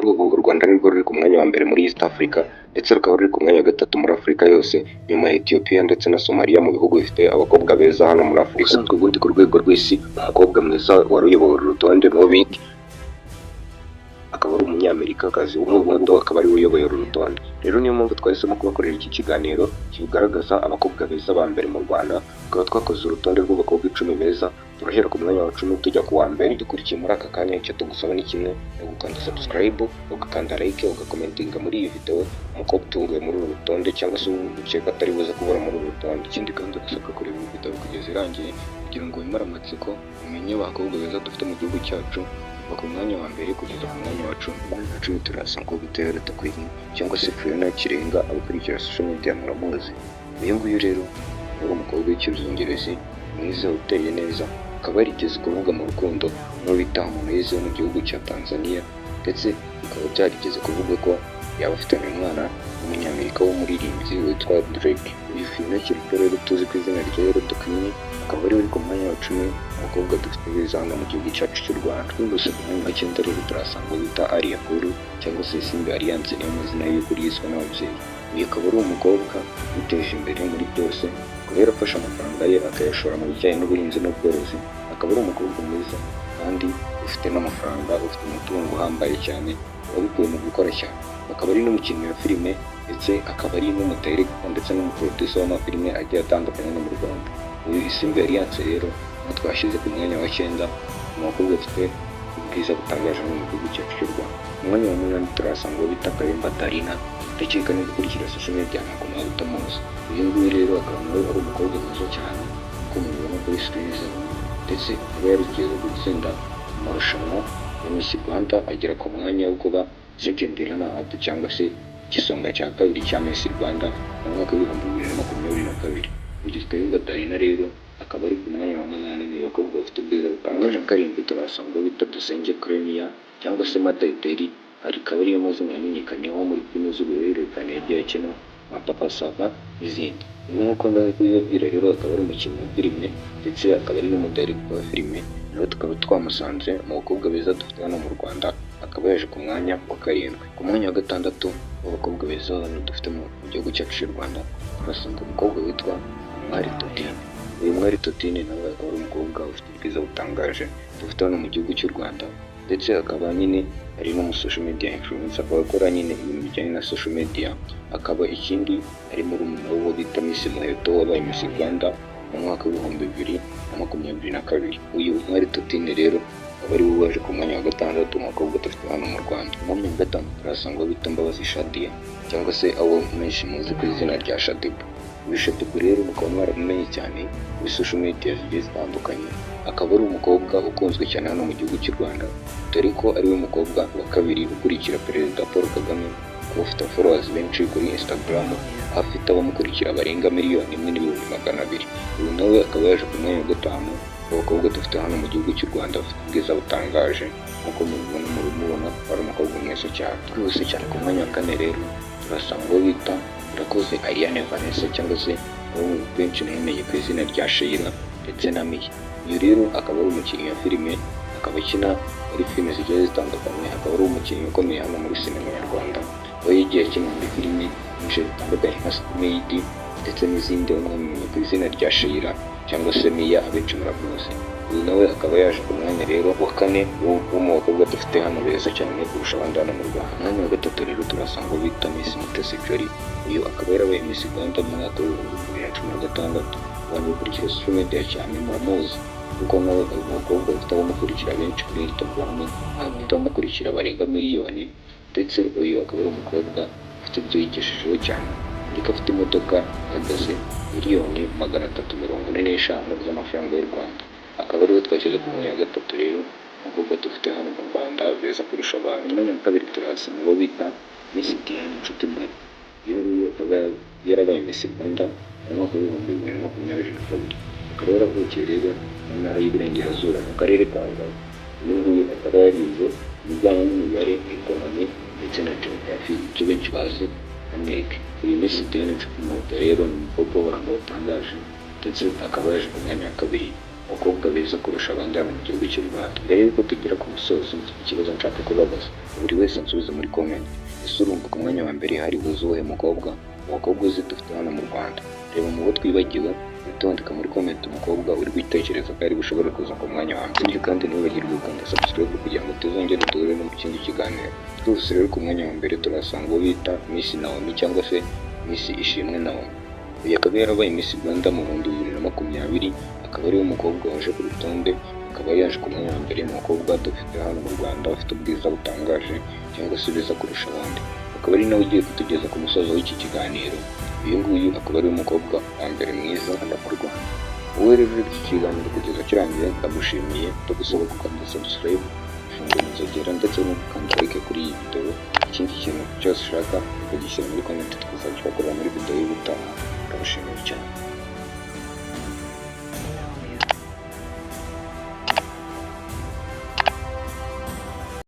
Kuri ubu u Rwanda nirwo ruri ku mwanya wa mbere muri East Africa, ndetse rukaba ruri ku mwanya wa gatatu muri Afurika yose, nyuma ya Ethiopia ndetse na Somalia, mu bihugu bifite abakobwa beza hano muri Afurika. Ubusanzwe ubundi ku rwego rw'isi, umukobwa mwiza wari uyoboye uru rutonde n'uwo bita, akaba ari Umunyamerikakazi w'umuhondo, akaba ariwe uyoboye uru rutonde. Rero niyo mpamvu twahisemo kubakorera iki kiganiro kigaragaza abakobwa beza ba mbere mu Rwanda. Tukaba twakoze urutonde rw'abakobwa 10 beza. Turahera ku mwanya wa 10 tujya ku wa mbere. Dukurikiye muri aka kanya, icyo tugusaba ni kimwe: ni ugukanda subscribe, ugakanda like, ugacommentinga muri iyi video umukobwa utunguye muri uru rutonde, cyangwa se ukeka atari buze kubura muri uru rutonde. Ikindi kandi, ugasabwa kureba iyi video kugeza irangiye, kugira ngo wimare amatsiko, umenye abakobwa beza dufite mu gihugu cyacu, kuva ku mwanya wa mbere kugeza ku mwanya wa 10. Umwanya wa 10 turahasanga uwo bita Yorota Queen cyangwa se Fiona Kirenga. Abakurikira social media muramuzi. Uyu nguyu rero ari umukobwa w'ikizungerezi, mwiza, uteye neza, akaba yarigeze kuvuga mu rukundo n'uwo bita Harmonize wo mu gihugu cya Tanzania, ndetse bikaba byarigeze kuvuga ko yaba afitanye umwana w'Umunyamerika w'umuririmbyi witwa Drake. Uyu Fiona Kirenga rero tuzi ku izina rya Yorota Queen akaba ari we uri ku mwanya wa 10 abakobwa dufite beza hano mu gihugu cyacu cy'u Rwanda. Twihuse, ku mwanya wa 9 rero turahasanga uwo bita Alliah Cool cyangwa se Simbi Alliance, niyo mazina y'ukuri yiswe n'ababyeyi. Uyu akaba ari umukobwa witeje imbere muri byose, akaba yarafashe amafaranga ye akayashora mu bijyanye n'ubuhinzi n'ubworozi. Akaba ari umukobwa mwiza kandi ufite n'amafaranga, ufite umutungo uhambaye cyane wabikuye mu gukora cyane. Akaba ari n'umukinnyi wa filime, ndetse akaba ari n'umudirector ndetse n'umuproducer w'amafilime agiye atandukanye no mu Rwanda. Uyu Isimbi Alliance rero niwe twashyize ku mwanya wa 9 mu bakobwa bafite ubwiza butangaje mu gihugu cyacu cy'u Rwanda. Mu mwanya wa 8 turahasanga uwo bita Kayumba Darina. Ndakeka niba ukurikira social media ntabwo mwaba utamuzi. Uyu nguyu rero akaba nawe ari umukobwa mwiza cyane uko mubibona kuri screen zanyu, ndetse akaba yarigeze gutsinda amarushanwa ya Miss Rwanda, agera ku mwanya wo kuba second runner up cyangwa se igisonga cya kabiri cya Miss Rwanda mu mwaka w'2022. Uyu Kayumba Darina rero akaba ari ku mwanya wa 8 mu bakobwa bafite ubwiza butangaje. 7 turahasanga uwo bita Dusenge Clenia cyangwa se Madederi, akaba ariyo mazina yamenyekanyeho muri filime z'uruhererekane yagiye akina nka Papa Sava n'izindi. Nk'uko ndabibabwira rero, akaba ari umukinnyi wa filime ndetse akaba ari n'umudirector wa filime. Nawe tukaba twamusanze mu bakobwa beza dufite hano mu Rwanda, akaba yaje ku mwanya wa 7. Ku mwanya wa 6 w'abakobwa beza hano dufite mu gihugu cyacu cy'u Rwanda turasanga umukobwa witwa Umwari Totine. Uyu Mwari Totine nawe akaba ari umukobwa ufite ubwiza butangaje dufite hano mu gihugu cy'u Rwanda, ndetse akaba nyine ari no mu social media influencer, akaba akora nyine ibintu bijyanye na social media. Akaba ikindi ari murumuna w'uwo bita Miss Muheto wabaye Miss Rwanda mu mwaka w'2022. Uyu Umwari Totine rero akaba ari we waje ku mwanya wa 6 mu bakobwa dufite hano mu Rwanda. Mu mwanya wa 5 turahasanga uwo bita Mbabazi Shadia cyangwa se abo menshi muzi ku izina rya Shaddyboo. Uyu Shaddyboo rero mukaba mwaramumenye cyane muri social media zigiye zitandukanye, akaba ari umukobwa ukunzwe cyane hano mu gihugu cy'u Rwanda, dore ko ari we mukobwa wa kabiri ukurikira Perezida Paul Kagame kuba ufite followers benshi kuri Instagram, aho afite abamukurikira barenga 1,200,000. Uyu nawe akaba yaje ku mwanya wa 5 w'abakobwa dufite hano mu gihugu cy'u Rwanda bafite ubwiza butangaje. Nk'uko mubibona, murabimubona ko ari umukobwa mwiza cyane. Twihuse cyane, ku mwanya wa 4 rero turasanga uwo bita Irakoze Ariane Vanessa cyangwa se uwo benshi namenye ku izina rya Sheila ndetse na Mia. Uyu rero akaba ari umukinnyi wa filime, akaba akina muri filime zigiye zitandukanye, akaba ari umukinnyi ukomeye hano muri sinema nyarwanda, aho yagiye akina muri filime nyinshi zitandukanye nka Maid ndetse n'izindi. Bamwe ku izina rya Sheila cyangwa se Mia, abenshi muramuzi. Uyu nawe akaba yaje ku mwanya rero wa 4 wo mu bakobwa dufite hano beza cyane kurusha abandi hano mu Rwanda. Umwanya wa 3 rero turasanga uwo bita Miss Mutesi Jolly. Uyu akaba yarabaye Miss Rwanda mu mwaka w'2016. Abantu bakurikira social media cyane muramuzi, kuko nawe ari mu bakobwa bafite abamukurikira benshi kuri Instagram, afite abamukurikira barenga miliyoni. Ndetse uyu akaba ari umukobwa ufite ibyo yigejejeho cyane, ariko afite imodoka ihagaze miliyoni 345 z'amafaranga y'u Rwanda. Akaba ariwe twashyize ku mwanya wa 3 rero umukobwa dufite hano mu Rwanda beza kurusha abandi. Umwanya wa 2 turahasanga uwo bita Miss Diane Nshuti Marie. Uyu nguyu akaba yarabaye Miss Rwanda mu mwaka w'2022, akaba yaravukiye rero mu Ntara y'Iburengerazuba, mu Karere ka Rubavu. Uyu nguyu akaba yarize ibijyanye n'imibare, economy ndetse na geography, ibyo benshi bazi nka NEC. Uyu Miss Diane Nshuti Marie rero ni umukobwa w'uburanga butangaje, ndetse akaba yaje ku mwanya wa 2 abakobwa beza kurusha abandi hano mu gihugu cy'u Rwanda. Mbere y'uko tugera ku musozo, mfite ikibazo nshaka kubabaza. Buri wese ansubize muri comment. Ese urumva ku mwanya wa mbere hari buze uwuhe mukobwa mu bakobwa uzi dufite hano mu Rwanda? Reba mu bo twibagiwe, uhite wandika muri comment umukobwa uri gutekereza ko ari bushobore kuza ku mwanya wa mbere. Kandi ntiwibagirwe gukanda subscribe kugira ngo tuzongere duhure no mu kindi kiganiro. Twose rero, ku mwanya wa mbere turasanga uwo bita Miss Naomi cyangwa se Miss Ishimwe Naomi. Uyu akaba yarabaye Miss Rwanda mu 2020, akaba ariwe mukobwa waje ku rutonde, akaba yaje ku mwanya wa mbere mu bakobwa dufite hano mu Rwanda bafite ubwiza butangaje cyangwa se beza kurusha abandi. Akaba ari nawe ugiye kutugeza ku musozo w'iki kiganiro. Uyu nguyu akaba ari umukobwa wa mbere mwiza hano mu Rwanda. Wowe rero urebye iki kiganiro kugeza kirangiye, ndagushimiye. Ndagusaba gukanda subscribe, gufungura inzogera ndetse no gukanda like kuri iyi video. Ikindi kintu cyose ushaka ukagishyira muri comment, tukazajya muri video y'ubutaha. Ndabashimiye cyane.